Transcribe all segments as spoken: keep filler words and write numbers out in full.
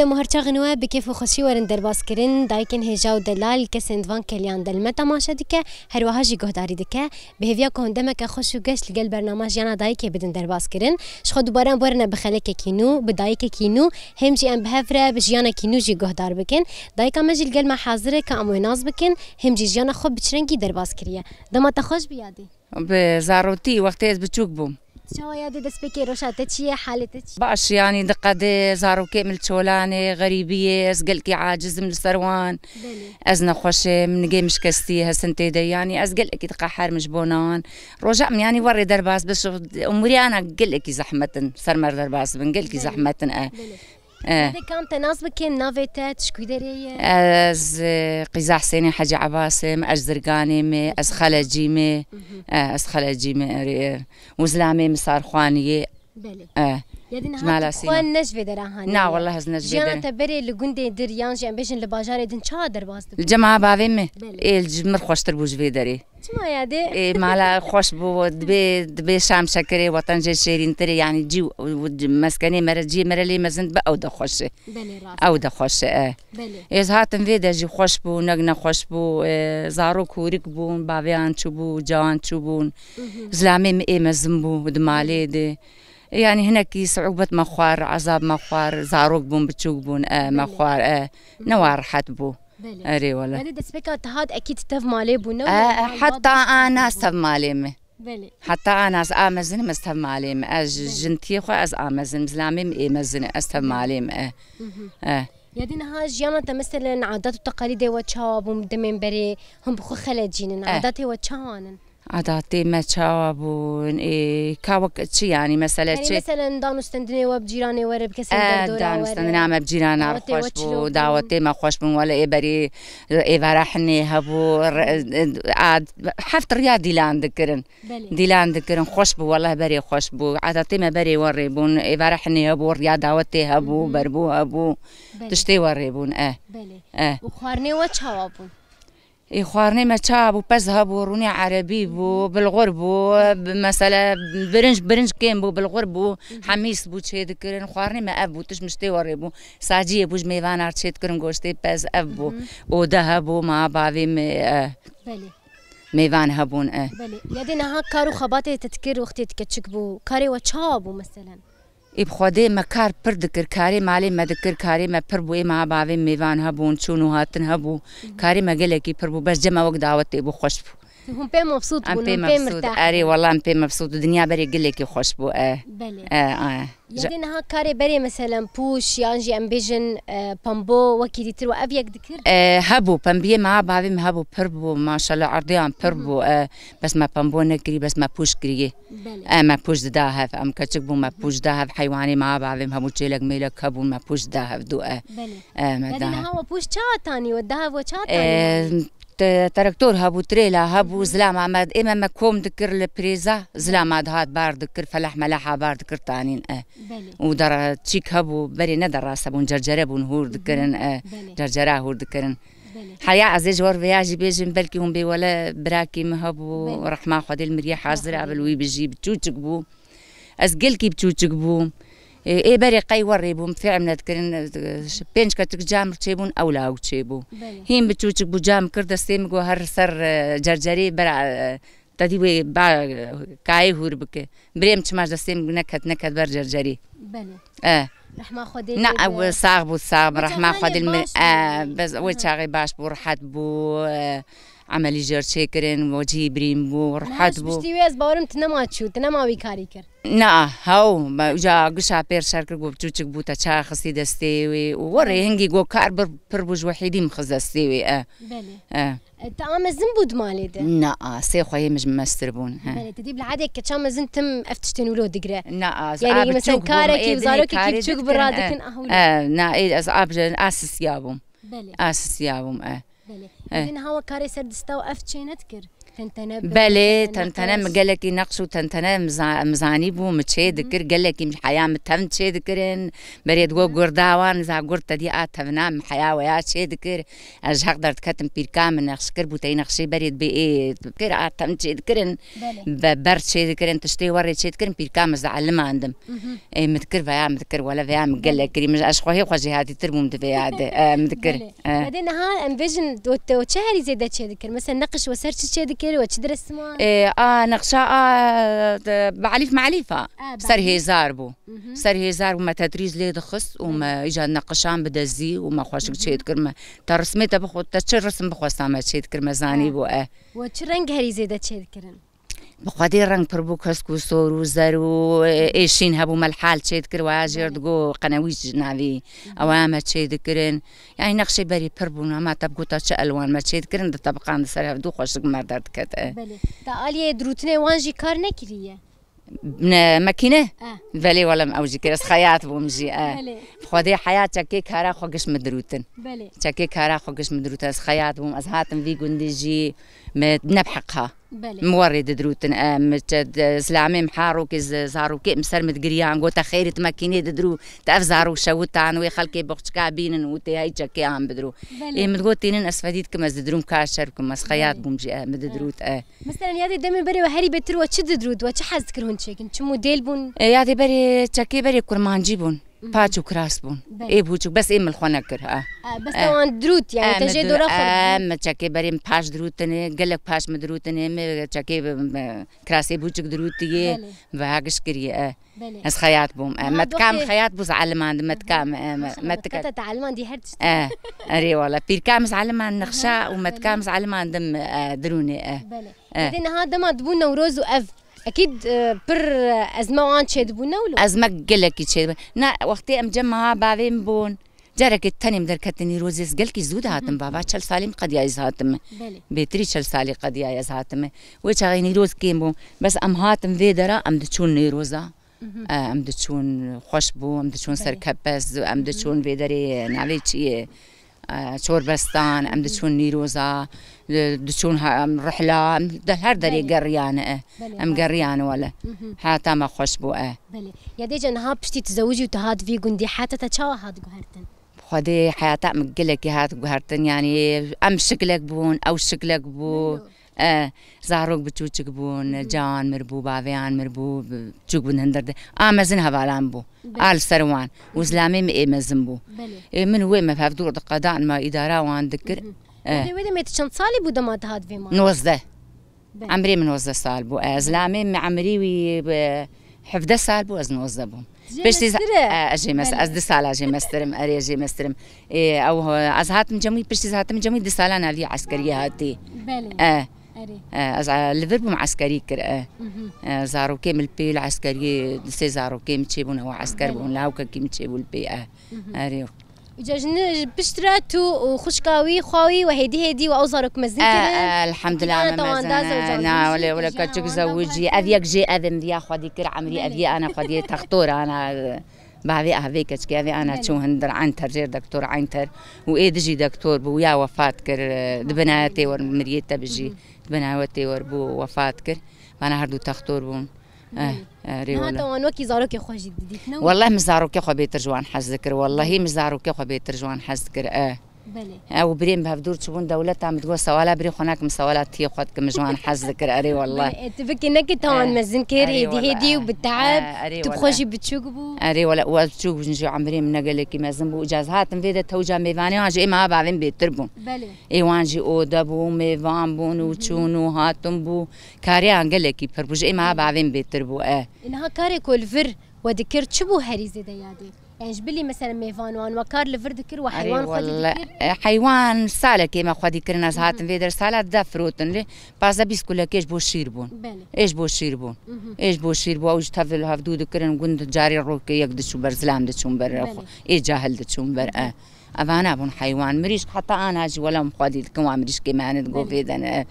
Em her çaxin we bi kêf û xweşî werin derbas kirin. Dayikên hêja û delal kesên di van keliyan de li me temaşe dike, her wiha jî guhdarî dike. Bi hêviya ku hûn demeke xweş û geş li gel bernama Jiyana Dayikê bidin derbas kirin. Ji xwe dubare em werine bi xelekekî nû, bi dayikekî nû, hêm jî em bi hev re bi jiyanekî nû jî guhdar bikin. Dayika me jî li gel me hazir e ka em wê nas bikin, hêm jî jiyana xwe bi çi rengî derbas kiriye. Dema te xweş bî yadî. Bi zarokî, wextê ez biçûk bûm. Çawa yadê destpêkê roja te çi ye, halê te çi? Baş, yanî diqedê zarokê min li çolanê, xerîbiyê, ez gelkî aciz im li ser wan. Belê. Ez nexweş im, nigê min şikestî hesin tê de, yanî ez gelekî diqeherim ji bona wan. Roja min yanî werê derbas bi, umriyana gelekî zehmet in, ser me derbas bin, gelkî Belê. zehmet in e. Belê. E. Dê kam te nas bikin, navê te, tu ji ku derê ye? Ez, e, Qîza Husênê Hecî Ebas im, ez Zirganê me, ez Xelecî me. Mhm. E, ez Xelecî me, erê, e. Û zilamê min Sarxwaniyê. Belê. E. Ya dî niha Ji mala tu Sîna. xwe ne ji vê dera hanî Na, ye? Wallah ez ne ji vê Jiyana dera. te berê li gundê dir yan jî em bêjin li bajarê din çawa derbas dibû? Li cema bavê me. Belê. Ê, li ji mir xweştir bû ji vê derê. Çima yadê? Ê, mala xweş bû, dibê, dibê şam şekerê, watan jê şêrîntir e, yanî cî û, û meskenê me re, ciyê me re lê mezin dibe, ew de xweş e. Belê, rast. Ew de xweş e, e. Belê. Ez hatim vê de jî xweş bû, nek nexweş bû, e, zarok hûrik bûn, baveyan çûbû, cawan çûbûn. Mhm. Zilamê min ê mezin bû di malê de. Yanî hinekî siûbet me xwar, ezab me xwar, zarok bûn, biçûk bûn, e, me Belê. xwar, e. Ne wa rehet bû. Belê. Erê wele. Yanî destpêka te hat ekî tu tev malê bû, ne E, wele e, heta a nas tev malê me. Belê. Heta a nas a mezin me ez tev malê me. Ez Belê. jintiyê xwe ez a mezin, zilamê min ê mezin, ez tev Belê. malê me, e. Mhm. E. Ya dî niha jiyana te meselen adat û teqalîdê we çawa bûn demên berê, hûn bi xwe xelecînin, E. adatê we çawan in? Adatê me çawa bûn? Ê, ka wek çi yanî, mesele Yanî çi? meselen dan û stendinê we bi cîranê we re, bi kesên E, derdora dan û we re. stendina me bi cîrana re Dawetê xweş we çilo bû, bûn? dawetê me xweş bûn. Wele ê berî êvara hinê hebû, re-, a, heft riya dîlan dikirin. Belê. Dîlan dikirin, xweş bû, wele berê xweş bû. Adatê me berê werê bûn, êvara hinê hebû, riya dawetê hebû, Hı hı. berbû hebû. Belê. Tiştê werê bûn, e. Belê. E. Û xwarinê we çawa bûn? Ê, xwarinê me ça bû, pez hebû, rûnê erebî bû, bilxur bû, bi-, mesele birinc, birinc kêm bû, bilxur bû, hemîs bû çê dikirin. Xwarinê me ev bû, tişt miştê werê bû. Saciyê bû ji mêvanar çê dikirin, goştê pez ev bû. Mhm. Ode hebû, ma bavê me, e, Belê. mêvan hebûn, e. Belê. Ya dê niha kar û xebatê te dikir wextê te keçik bû? Karê we çawa bû meselen? Ê bi Xwedê me kar pir dikir, karê malê me dikir, karê me pir bû, ê meha bavê mêvan hebûn, çûn û hatin hebû, karê me gelekî pir bû, bes cema wek dawetê bû, xweş bû. Hûn pê mebsût Em bûn, pê hûn pê mebsût, mirtah erê bûn. Wela em pê mebsût, dinya berê gelekî xweş bû, e. Belê. E, e. Ya dê niha karê berê, meselen, pûş, yan jî em bêjin, e, pembo, wekî dîtir we ev yek dikir? E, hebû, pembiyê meha bavê me hebû, pir bû, maşallah, erdiyan pir Hı hı. bû, e, bes me pembo nekirî, bes me pûş kirî. Belê. E, me pûş dida hev. Em keçik bû, me pûş da hev. Heywanê me, bavê me hemû çêlek mêlek hebûn, me pûş da hev dû, e. Belê. E, me Ya da dî hev. niha we pûş çawa tanî, we da hev we çawa E, tanî? te-, teraktor hebû, trêla hebû, Hı hı. zilama me, ê me, me kom dikir li pirêza, zilama dihat bar dikir, felah melaha bar dikir tanîn, e. Belê. Û dera çîk hebû, berê ne deras hebûn, cercere bûn, hûr Hı hı. dikirin, e. Belê. Cercera hûr dikirin. Belê. Heya ez ê ji we re vêya jî bêjim, belkî hûn bê wele birakî min hebû, Belê. rehma Xwedê li miriyê hazir Rehma e, bil Xwedê. wî bijî, biçûçik bû. Ez gelkî biçûçik bûm. Ê, ê berê qey werê bûm, fêm nedikirin, e, pênc keçik cam çêbûn, ew lawik çêbû. Belê. Hîn biçûçik bû, cam kir destê min, got her ser, e, cercerê bera, e, Te dî wê ba kayê hûr bike. Birêm çima ji destê min neket, neket ber cercerî. Belê. E. Rehma Xwedê Na, lê ew be. sax bû, sax bû, Wê rehma çaxanê Xwedê li mir-, baş e, bû. Bez-, wê Aha. çaxê baş bû, rehet bû, e, emelî jê çêkirin, wecihî birîn bû, Na, rehet ji bû. piştî wê ez bawerim tu nema çû, tu nema wî karî kir. Na, hew, me uca gişa pêr şer kir, got çûçik bû, te çax xistî destê wê û werê Belê. hingî got kar bir, pir bû ji wehîdî min xist destê wê, e. Belê. E. E, te a mezin bû di malê de? Na, a, sê xweyê min ji min mestir bûn, he. Belê, te dî bila edê keça mezin tim ev tiştên wilo digre. Na, a, Yani, a, mesela, biçûk bûm, karekî ê, û dinê zarokekî karê biçûk diktin, bira e. dikin, ah, wilo. E, na, ê, ez a, a sisiya bûm. Belê. A sisiya bûm, e. Belê. E. Ê, niha we karê ser dista û ev çê nedikir? Tentene bi Belê, mesela tentene min neqş. Gelekî neqş û tentene min za-, min zanîbû, min çê Hı hı. dikir, gelekî min heya min tevn çê dikirin. Berê digo Hı hı. gurda wan, za gurd te dî a tevna min heya weya çê dikir. Ez ji heq derdiketim pîrka min neqş kir bû, tey neqşê berê dibê ê dikir, a tevn çê dikirin. Belê. Be-, ber çê dikirin, tiştê werê çê dikirin, pîrka min ez elimandim. Mhm. Ê, min dikir veya min dikir, wele veya min gelek kirî. Min, ez xwehê xwe jêhatîtir bûm di vêya de. E, min dikir. Belê. E. Edê niha em bêjin, we, te, we çi herî zêde çê dikir? Mesela neqiş we ser çi çê dikir? We çi diresiman? E, a, neqşa a, de, balîf malîf a. A, Ser balîf. hêzar bû. Mhm. Ser hêzar bû, me tetrîz lê dixist û Belê. me îca neqişan bi dezî û me xweşik Hı hı. çê dikir me. Te rismê te bixwe-, te çi risim bixwesta me çê dikir me zanî Ha. bû e. We çi reng herî zêde çê dikirin? Bi xwedê reng pir bû, kesk û sor û zer û, e, êşîn hebû, me li hal çê dikir, waya jêr Belê. digo qenewî ji navî. Mhm. Ewa me çê dikirin. Yani nexşê berî pir bûn, hema te bigota çi elwan me çê dikirin, di tebiqan di ser hevdû xweşik me derdiket, e. Belê. Te aliyê dirûtinê wan jî kar nekiriye? Ne, mekîne? Eh. Belê, wele em ew jî kir, ez xeyat bûm jî, e. Belê. Bi xwedê heya çekê kara xwe giş min dirûtin. Belê. Çekê kara xwe giş min dirûtin, ez xeyat bûm, ez hatim vî gundî jî, me ne bi heq ha. Belê. Min werê didirûtin, e, min çe-, de-, zilamê min ha rokê z-, zarokê min ser min digiriyan, gote, "Xêrî tu mekînê didirû, tu ev zarok şewitan, wê xelkê boxçika bînin û tê hey çekê an bidirû." Belê. Ê, min digot, "Tînin ez fedî dikim, ez didirûm ka şer bikim, ez xeyat Belê. bûm jî, e, min Belê. didirût, e." Mesela yadê demê berê we herî bêtir we çi didirût, we çi hez dikir hûn çêkin? Çi model bûn? E, yadê berê, çekê berê kurmancî bûn. Mhm. Paç û kiras bûn. Belê. Ê bûçûk, bes ê min li xwe nekir, e. A, bes E. te wan dirût, yani E, te mi jê dir-, dora xwe e, dirût. mi çekê berê min paç dirûtinê, gelek paç min dirûtinê, mi çekê bi, bi kirasê bûçik dirûtiye, Belê. ve ha giş kiriye, e. Belê. Ez xeyat bûm, e. Aha, Metka min doxê- xeyat bû, ez elimandim, metka min, e, me-, Maşallah, metka. Kata te eliman dî her tişt. E, erê wala. Pîrka min ez eliman nexşa Aha, û metka belê. min ez elimandim, e, dirûnê, e. Belê. E. Dê niha dema dibû Newroz û ev Ekîd, e, pir, e, ezme wan çêdibû, ne wilo? Ezme gelekî çêdibû. Na, wextê em cem meha bavê min bûn, carekê tenê min derketin Nîrozê, ez gelkî zû dihatim Mhm. vava, çel salî min qediyayî ez hatime. Belê. Bêtirî çel salî qediyayî ez hatime. Wê çaxê Nîroz kêm bû. Bes em hatin vê dera, em diçûn Nîroza. Mhm. E, em diçûn xweş bû, em diçûn Belê. Serkepez, em Mhm. diçûn vê derê, navê çi ye? E, Çorbestan, em Mhm. diçûn Nîroza, e, diçûn ha-, em rihla, em de her derê Belê. geriyane, e. Belê, Em rast. geriyane wele. Mhm. Heta me xweş bû, e. Belê. Ya dê ca niha piştî tu zewicî û tu hat vî gundî, heta te çawa hat guhertin? Xwedê heyata min gelekî hat guhertin, yanî em şiklek bûn, ew şiklek bû. Belê. E, zarok biçûçik bûn, Mhm. can mir bû, bavêyan mir bû, bi-, biçûk bûn hindir de. A mezin hevalan bû. Belê. A li ser wan. Û Mhm. zilamê min ê mezin bû. Belê. Ê min wê me hevdûr diqedan me îdara wan dikir. Mhm. E. Wê demê tu çend salî bû dema tu hat vê malê? Nozdeh. Belê. Emrê min nozdeh sal bû. E, zilamê min emrî wî bi hevdeh sal bû, ez nozdeh bûm. Jê Piştî za-, mestir e? E, ez jê mes-, Belê. ez du sala jê mestir im, erê, jê mestir im. Ê, ew, ez hatim cemî, piştî ez hatim cemî du sala navî eskeriyê hatî. Belê. E. Erê. E, ez, e, li vir bûm eskerî kir, e. Mhm. E, zarokê min li pê li eskeriyê, du sê zarokê min çêbûn, ew esker Belê. bûn, lawkekî min çêbû li pê, e. Mhm. Erê. Îca ji ni, ji pişt re tu û xwişka wî, xwa wî we hêdî hêdî we ew zarok mezin E, kirin? e, elhamdulillah, Pîrana me te wan mezin, da e, zewcan na, wele, wele, keçik zewicî, ev yek jê ev em viya xwedî kir, emrî ev Belê. yê ana xwedî textor ana, e, bavê a vê keçikê, ev ê ana Belê. çû hindir Eynter, jêr doktor Eynter û ê dijî doktor bû, ya wefat kir, e, di binayetê wer miriyê te bijî, Mhm. di binayetê wer bû wefat kir. Vana her du textor bûn. Eh, Belê. eh, rê Niha wele. te wan wekî zarokê xwe jî didît, ne wilo? Welleh min zarokê xwe bêtir ji wan hez dikir. Wellehî Belê. min zarokê xwe bêtir ji wan hez dikir, eh. Belê. Ew birê min bi hevdûr çibûn dewleta, min digot sewala birê xwe nakim, sewala tiyê xwe dikim, ji wan hez dikir, erê welleh. Belê, e, tu fikir neke te wan Eh, mezin kir, erê hêdî welleh, hêdî û eh, bi teeb, eh, erê tu bi xwe welleh. jî biçûk bû. Erê welleh, û ez biçûk bûn jî, emrê min ne gelekî mezin bû. Îca ez hatim vê de tewca mêvanê wan jî ê meha bavê min bêtir bûn. Belê. Ê wan jî ode bû, mêvan bûn û Hı hı. çûn û hatin bû. Karê an gelekî pir bû, ji ê meha Hı. bavê min bêtir bû, e. Ê, niha karê ku li vir we dikir, çi bû herî zêde yadê? Yani ji bilî mesela mêvan wan, we kar li vir dikir, we Erê heywan xwedî welle, dikir? e, heywan salekê me xwedî kirin, ez Hı hı. hatim vê der sala de firotin lê, pazdeh bîst kulekê ji bo şîr bûn. Belê. Ê ji bo şîr bûn. Hı hı. Ê ji bo şîr bû, ew ji tev li hevdû dikirin, gund carê rokê yek diçû ber, zilam diçûn ber, Belê. ê cahil diçûn ber, Hı hı. e. Evana bûn heywan. Mirîşk heta ana jî wela min xwedî dikin wan mirîşkê me hene di Belê. Govê de ne.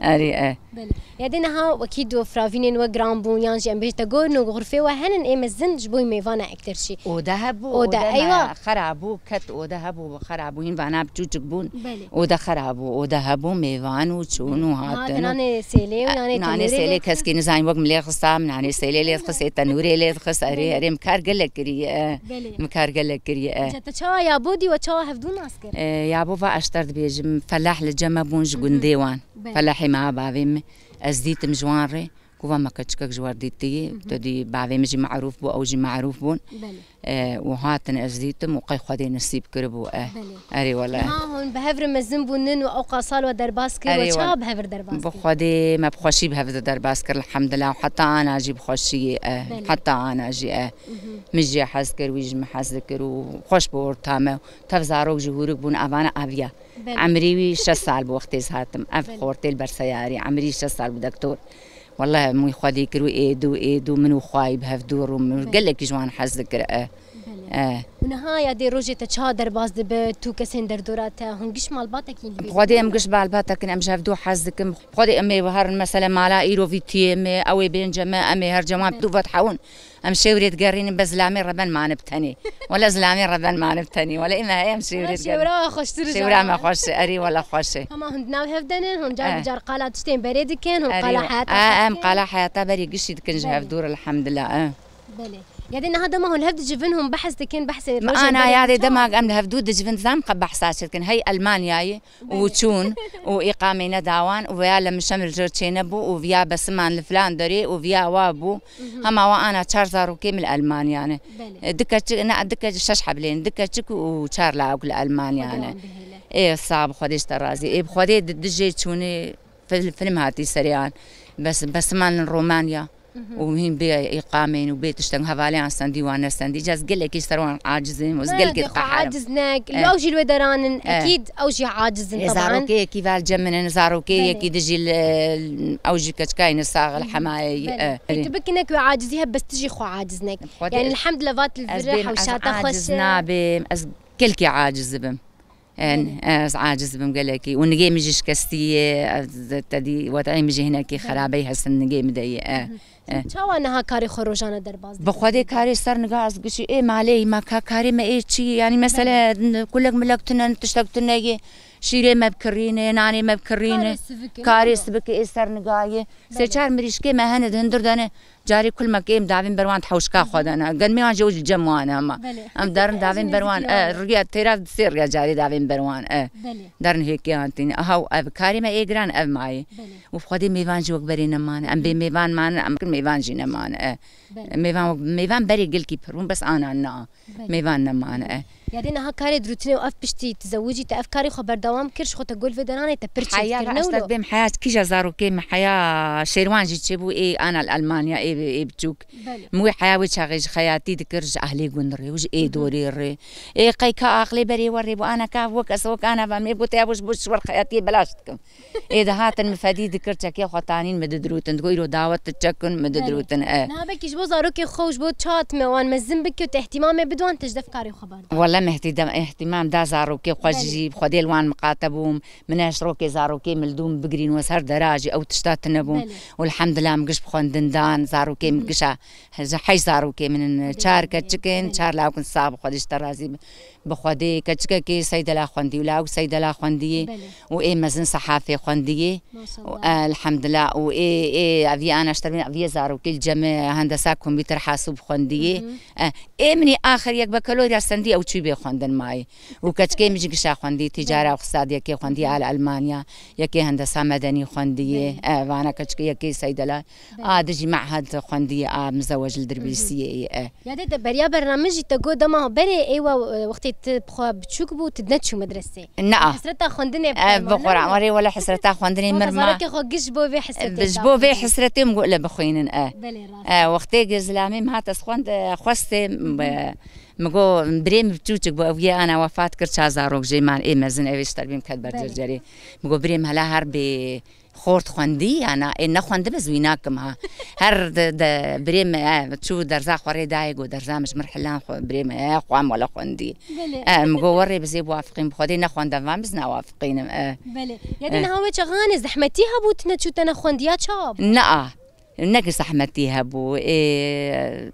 Erê, e. Belê. Ya dê niha wekî do firavînên we giran bûn, yan jî em bêjin te got, no xurfê we henin, ê mezin ji bo mêvana ektir şî. Ode hebû, Ode, ode me eywa. Xera bû, ket ode hebû, xera bû, hîn vana biçûçik bûn. Belê. Ode xera bû, ode hebû, mêvan û çûn û Belê. Ha, hatin te û nanê sêlê û E, nanê nanê tenûrê sêlê lê keskî nizanî wek min lê xista, min nanê sêlê lê dixist, ê tenûrê lê dixist, erê, Belê. Erê, min kar gelek kiriye, e. Belê. Min kar gelek kiriye, e. Ca te çawa ya bo dî we çawa hevdû nas kir? E, ya bo va eşter dibêjim, felah li cem me bûn ji Hı hı. gundê wan. Belê. Felahê me ha bavê min. Ez dîtim ji wan rê, ku va me keçikek ji wer dîtiyî, Hı hı. tu dî bavê min jî merûf bû, ew jî merûf bûn. Belê. E, û hatin ez dîtim û qey Xwedê nisîb kiribû, e. Belê. Erê wele. Niha hûn bi hev re mezin bûnin û ew qasal we derbas kir, Erê we çawa wele. Bi hev re derbas Bi kir? Xwedê me bi xweşî bi hev de derbas kir, elhamdulillah, û heta ana jî bi xweşiyê, e. Belê. Heta ana jî, e. Mhm. Min jê hez kir, wî ji min hez dikir û xweş bû orta me. Tev zarok ji hûrik bûn, evana aviya. Belê. Emrî wî şeş sal bû wextê ez hatim. Ev Belê. Xortê li ber seyarî. Emrî şeş sal bû dektor. Wele min wî xwedî kir û êdû, êdû min û xwayî bi hev dû rû min. Belê. Gelekî ji wan hez dikir, e. Belê. E. Û niha ya dê rojê te çawa derbas dibe, tu kesên derdora te, hûn giş malbatekî li bîr Xwedê em dikin? Giş malbatekin, em ji hev dû hez dikin. Xwedê em ê herin mesela mala îro vîtiyê me, ew ê bên cem me, em ê her ceman Belê. Tu vet hewin. Em şêwrê digerînin, be zilamê reben mane bi tenê. Wele zilamê reben mane bi tenê. Wele ê me heye em şêwrê Ha, digerînin. Şêwra xweştir e Şêwra me jara. Xweş e, erî wele xweş e. Hema hûn di nav hev de ne, hûn car Eh. bi car qala tiştên berê dikin, hûn Erî qala wa- heyata Eh, xwe em dikin. Qala heyata berê gişî dikin ji Belê. Hev dûr, elhamdulillah, eh. Belê. Ya dê niha dema hûn hev dicivin, hûn behs dikin, behsê Me rojên ana berê ya dê çawa dema dikin? Em li hev dû dicivin, zam qe behsa çi dikin. Hey Elmanyayê. Û Belê. Çûn û îqamê nedawan û veya li min şemil jor çênebû û viya besiman li filan derê û viya wa bû. Mhm. Hema wa ana çar zarokê min li Elmanya ne. Belê. E, du keçik, ne, du keçik, şeş heb lê ne, du keçik û çar lawik li Elmanya ne. Xwedê wan bihêle. Ê, sağ bi Xwedê ji te razî. Ê, bi Xwedê di, dijê çûnê fil-, film hatî serê an. Bes, besiman li Romanya. Mhm. Û hîn bê îqamên û bê tiştên hevalê an sendî wan nesendî. Ca ez gelekî ser wan aciz im û ez Ne, gelekî dê xwe dixeherim. Aciz nek. Eh. Ew jî li wê deran in. Eh. Ekîd ew jî aciz in, Ê, taban. Zarokê yekî vel cem min in, zarokê Belê. Yekî di jî li, ew jî keçikayê ne sax, li Hı hı. Hemayê, Belê. eh, Ê, tu bikine ku wê acizî hebe, bes tu jî xwe aciz nek. Xwedê Yani, ez, elhamdulillah, vat li ez vir e, bêm, ez hewşata xweş aciz e. Nabêm, ez gelkî aciz dibim. En, Belê. Ez aciz bim gelekî. Û nigê min jî şikestî ye, ez te dî, wed'ê min jî hinekî Belê. Xerabey hesin nigê min de ye, e, Hı hı. e. Çawa niha karê xwe rojane derbas Bi dikî? Xwedê karê ser niga ez gişî, ê malê me ka karê me ê çi, yanî mesele Belê. Kulek milek tune, tiştek tune ye, şîrê me bikirîne, nanê me bikirîne. Karê sivikê, Karê ne? Sivikê ê ser niga ye. Sê Belê. Çar mirîşkê me hene di hundir de ne. Carê kulmek êm davên ber wan di hewşka xwe de ne. Genmê wan jî ew jî cem wan e hema. Belê. Em derin davên ber wan, Nêzîkî e, wan e. Riya têra di sê riya carê davên ber wan e. Belê. Derin hêkê han tîne. Aha, ev karê me ê giran ev mayê. Belê. Û Xwedê mêvan jî wek berê nemane. Em bê Hı. Mêvan mane, em mêvan jî nemane, e. Belê. Mêvan, mêvan berê gelkî pir bûn, bes ana na. Belê. Mêvan nemane, e. Ya dê niha karê dirûtinê û ev piştî tizewicî te ev karê xwe berdewam kir, ji xwe te got vê deranê te pir çêdikir, Heya ne wilo? Bêm heya kîja zarokê min heya şêrwan jî çêbû ê ana li Elmanya ê, ê biçûk. Belê. Min wê heya wê çaxê ji xeyatî dikir ji ehlê gund rê û ji ê Hı hı. dorê rê. Ê qey ka aqilê berê we rê bû ana ka wek ez wek ana va me gote ya bo ji bo ji wer xeyatiyê belaş dikim. Ê dihatin min fedî dikir çekê xwe tanîn min didirûtin. Digo îro dawet tu çekin min Belê. Didirûtin e. Niha belkî ji bo zarokê xwe û ji bo çat me wan mezin bike û te îhtîmamê bidwan te ji dev karê xwe berdan. Wele min îhtîdam-, îhtîmam da zarokê xwe Belê. Jî bi Xwedê li wan miqate bûm. Min eş rokê zarokê min li dûm bigirîn wes her dera jî ew tişta tune bûn. Belê. Û elhamdulillah min giş bi xwendin dan zarokê min Hı hı. gişa ji heşt zarokê min in Belê, çar belê, keçik in, belê. Çar lawik in sağ bi Xwedê ji te razî be. Bi Xwedê keçikekê seydela xwendî û lawik seydela xwendiyê Belê. Û ê mezin sehafê xwendiyê. Maşallah. Û, e, elhamdulillah, û ê, ê, eviyê ana ji te re bîn, eviyê zarokî li cem e, hendesa kompîter hasûb xwendiyê. Hı hı. E, ê min ê axir yek bekalorya sendî ew çû bê xwendin mayê. Û keçikê min jî gişa xwendî, tîcara Belê. Û iqtisadiyekê xwendî Hı hı. a li Elmanya, yekê hendesa medenî xwendiyê. Belê. E, vana keçikê yekê seydela. Belê. A dijî mehed xwendiyê a mizewec li Hı hı. Dirbîsiyê ye. Ya dê te beriya bername jî te got dema berê ê we, e, wextê tu bi xwe biçûk bû, tu neçû medresê. Na. Hesreta xwendinê bi Ev te bi mane Quran, bû? Werê wele hesreta xwendinê Wata mir ma. Zarokê xwe giş bo vê hesretê Ji bo vê daxwînin. Hesretê min got le bixwînin, e. Belê, rast. E, wextê ge zilamê min hat ez xwend, e, xwestê, Hı hı. e, min got birê min biçûçik bû, ev yê ana wefat kir, çar zarok jê man, ê mezin, ev ê ji terbî min ket ber Belê. Cercerê. Min got birê min hela her bê Xort xwendî ya na? Ê, nexwendibe ez wî nakim ha. Her de, de birê me, e, çû derza xwe rê dayê, got, "Derza min ji min hilan xwe, birê me, e, xwam wele xwendî." Belê. E, min got, "Werê bi zê biwafiqîn, bi Xwedê nexwendem, van biz nawafiqînim." E. Belê. Ya dê E. niha wê çaxanê zehmetî hebû, tu neçû te nexwendiya, çawa bû? Na, ne ki zehmetî hebû. Ê,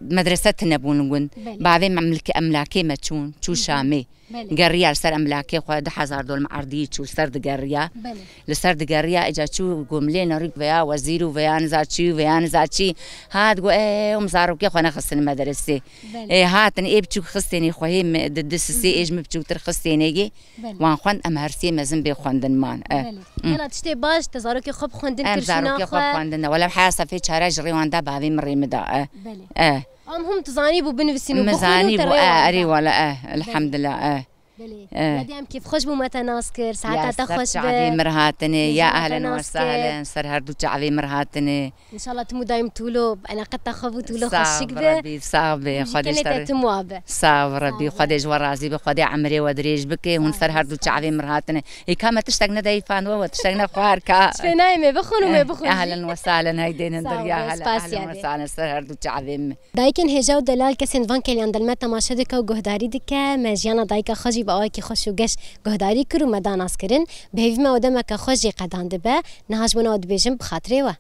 medrese tine bûn li gund. Belê. Bavê me milk-, emlakê me çûn, çû Hı hı. Şamê. Belê. Geriya li ser emlakê xwe, du hezar dolm erdî çû, li ser digeriya. Belê. Li ser digeriya, îca çû got, "Milê nerîk veya wezîr û veya niza çî û veya niza çî." Hat got, "Ê, em zarokê xwe nexistin medresê." Belê. Ê, hatin ê biçûk xistênê xwe hê me, di, di sisê Hı hı. ê ji min biçûktir xistênê yê. Belê. Wan xwend, em her sê mezin bê xwendin man. E. Belê. Hı. Gela tiştê baş, te zarokê xwe bi xwendin Em kir şûna zarokê xwe xwe. bi xwendin da. Wele her sefê çare ji rê wan da, bavê min rê min da. E. Belê. E. Em hûn tu zanî bû binivîsîn û Min bixwîn û zanî te bû, rê e, wan erê da. wele, e, Belê. elhamdulillah, e. Belê. E. Ya dê em kêfxweş bû me te nas kir, seheta Ya te ser xweş çavê bi. mir hatine, Bêjin ya me te ehlen nas we sehlen, kir. ser her du çavê mir hatine. Înşallah tim û daîm tûlo, eleqeta xwe bû tûlo Sağ xweşik ol bi. Rebî, sağ ol bi. Û jî Xwedê ji kenê te te re tim wa bi. Sağ ol Rebî, Sağ ol. Xwedê ji we razî bi, Xwedê emrê we dirêj bike, hûn Sağ ser ol, her du sağ ol. çavê mir hatine. Ê ka me tiştek nede îfan we, we tiştek ne xwar ka. Çi fê nayê me bixwin û me Eh, bixwin jî. ehlen we sahlen, hey dênin Sağ dirya, ol, hele spas ehlen ya we be. sahlen ser her du çavê min. Dayikên hêja û delal kesên van keliyan di me temaşe dike û guhdarî dike, me jiyana dayika xwe jî bi awakî xweş û geş guhdarî kir û me da naskirin. Bi hêvî me û demeke xweş jî qedan dibe. Niha ji bo we dibêjim bi xatirê we.